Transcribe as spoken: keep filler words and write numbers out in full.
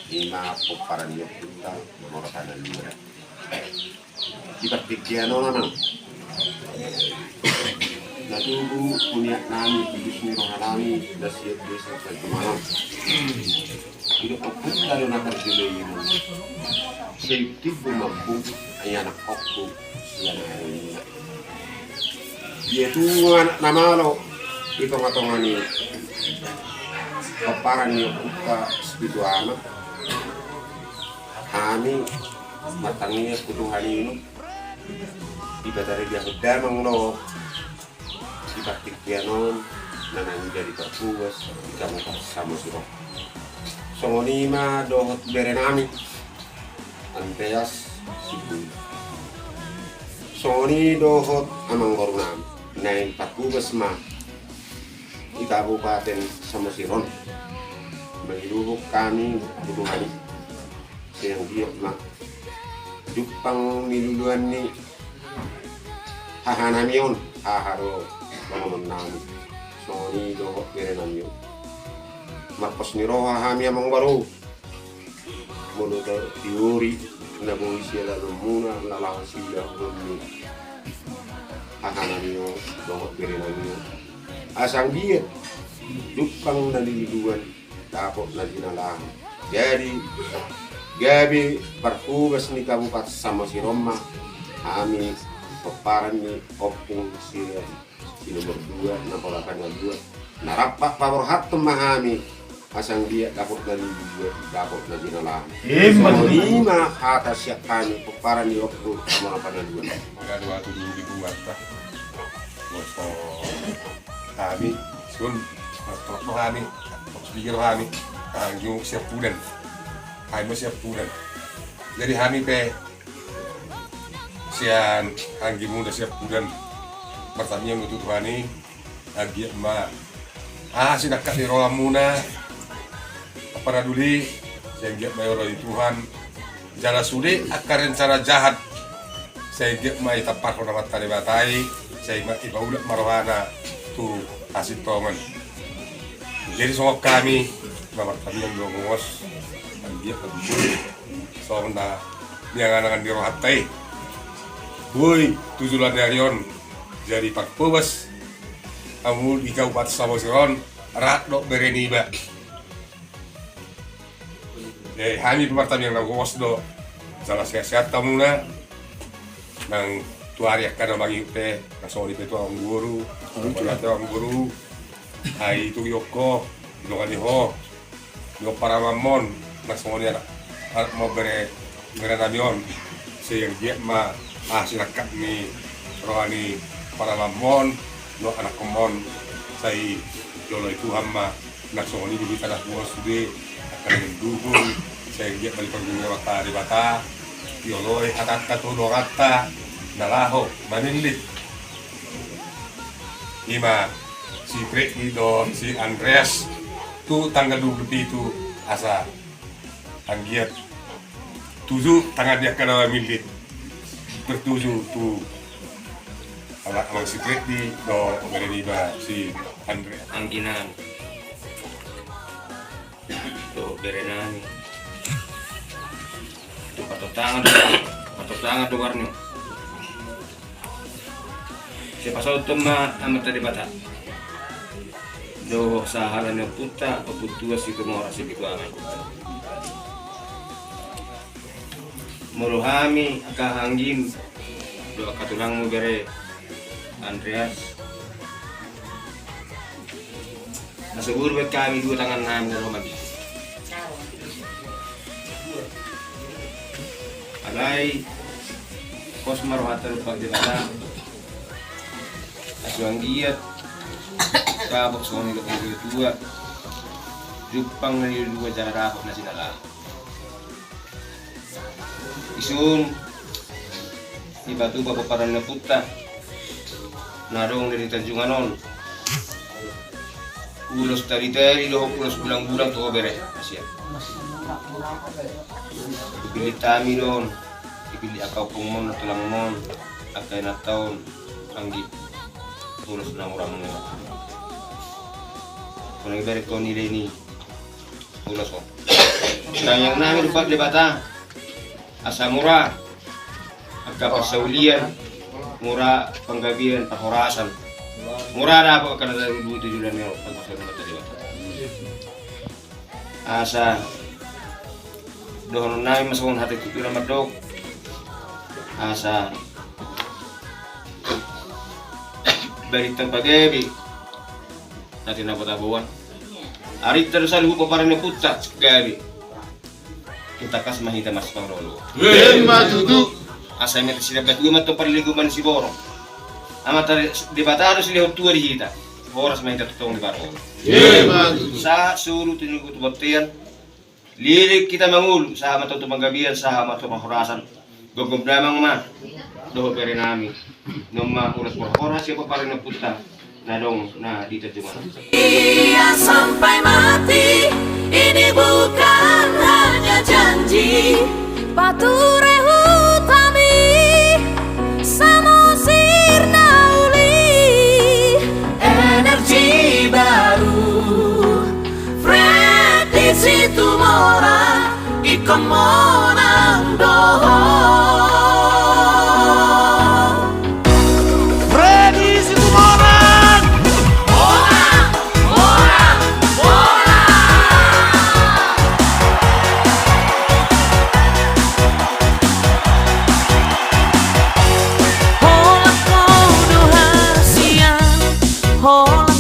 Ima pomparan ni ompunta nomor opat na lima. Di partingkian on, Amang, na tubu huniat nami, tubu ni roha nami na sian desa Tanjungan on. Didok ompunta do na parjolo i, sai tinggal mampu ai anak ompu sian ari i. Ia tubu anak na malo di tongatonga ni pomparan ni ompunta Sipitu Ama. Hami martangiang tu Tuhan i, Debata, di hita damang do di partingkian on na naeng jadi parhobas di Kabupaten Samosir on. Songon i ma dohot bere nami Andreas Sibui. Songon i dohot amangboru nami, naeng parhobas ma di Kabupaten Samosir on. Mangido hami tu Tuhan i, sai anggiat ma jumpang ni luluan ni haha nami on, haha do dongonon nami, songon i dohot bere nami on. Marpos ni roha hami, amangboru, molo teori na boi sialalanmuna na laho siulaon ni haha nami on dohot bere nami on, asa anggiat jumpang na niluluan, dapot na jinalahan. Jadi gabe parhobas ni Kabupaten Samosir on ma hami, pomparan ni ompung sian si nomor dua, na pola pangaduan, na rap paborhathon ma hami, asa anggiat dapot na niluluan, dapot na jinalahan. Ima tutu. Songon i ma hata sian hami, pomparan ni ompung nomor opat na lima. Molo adong tutu dibuat, Pak. Bos, oh. Hami, sun, mas tolok do hami, mas pikir do hami, ah, jung siap pudan. Hami ma siap pudan. Jadi hami pe sian anggimuna siap pudan, martangiang do tu Tuhan i, anggiat ma aha sinangkap ni rohamuna, apa na duli, sai anggiat ma dioloi Tuhan. Jala sude angka rencana jahat, sai anggiat ma ditamparhon Amanta Debata i, sai ma dipaulak ma rohana tu hasintongan. Jadi songon hami, ma martangiang do mangongos, anggiat ma tutu songon na niangan-angan ni rohanta i, boi tu joloan ni ari on jadi parhobas hamu di Kabupaten Samosir on, rap dohot bere niba. Eh, hami pe martangiang na mangongos do, jala sehat-sehat hamuna. Nang tu ari angka na mangihut pe, na songon i pe tu amangboru, songon i pe tu amangboru. Ai tu ho, dongani ho, di ho paramamon, na songon i anak, anak ma bere, bere nami on. Sai anggiat ma aha sinangkap ni roha ni paramamon dohot anakkonmon, sai dioloi Tuhan ma. Na songon i do hita na huas sude, angka na mendukung, sai anggiat ma diparguru Amanta Debata, dioloi hatanta tu donganta na laho mamillit. Ima si Freddy dohot si Andreas tu tanggal dua puluh pitu, asa anggiat tuju tangan ni angka na mamillit, bertuju tu anak amang si Freddy dohot bere niba si Andreas. Anggiat nami dohot bere nami, tu patok tangan, patok tangan tu warni. Sai pasaut ma Amanta Debata dohot sahala ni ompunta, ompunta Situmorang Sipitu Ama i. Molo hami angka anggim dohot angka tulangmu bere Andreas, na subur baen hami dua tangan nami na ro mandi. Alai pos ma rohanta tu Debata, asa anggiat dapot songon nidok ni tua, jumpang na niluluan jala dapot na sinalahan. Isun dipatupa pomparan ni ompunta na adong di Tanjungan on, ulos taditadi dohot ulos bulangbulang tu ho bere, na siap. Dipillit hami do on, dipillit angka ompungmon, tulangmon, angka inanta on, anggi, ulos na murah murah. Kona ibarat kau nilai ni ulos on. Tangiang nami rupa Debata, asa mura angka parsaulian, mura panggabean, parhorasan, mura dapot angka na tarudu tu joloan ni on, panggabean mata Debata. Asa dohonon nami ma songon hata ni tutu na mandok, asa balintang pagabe na tinabo-taboan. Arinta do saluhut pomparan ni ompunta gabe. Tangkas ma hita marsipangaroloan. Ima tutu. Asa mete silambat dua ma tong parlinggoman ni siborok. Amanta Debata do silehon tua di hita. Horas ma hita tongtong diparorot. Ima tutu. Sahat solu tu ningku tu bontean. Leleng hita mangolu, sahat ma tong tu panggabean, sahat ma tong tu parhorasan. Gomgom damang ma dohot bere nami. Nunga ma horas parhorasan sian pomparan ni ompunta na adong na di tondiman. Ia sampai mati, ini bukan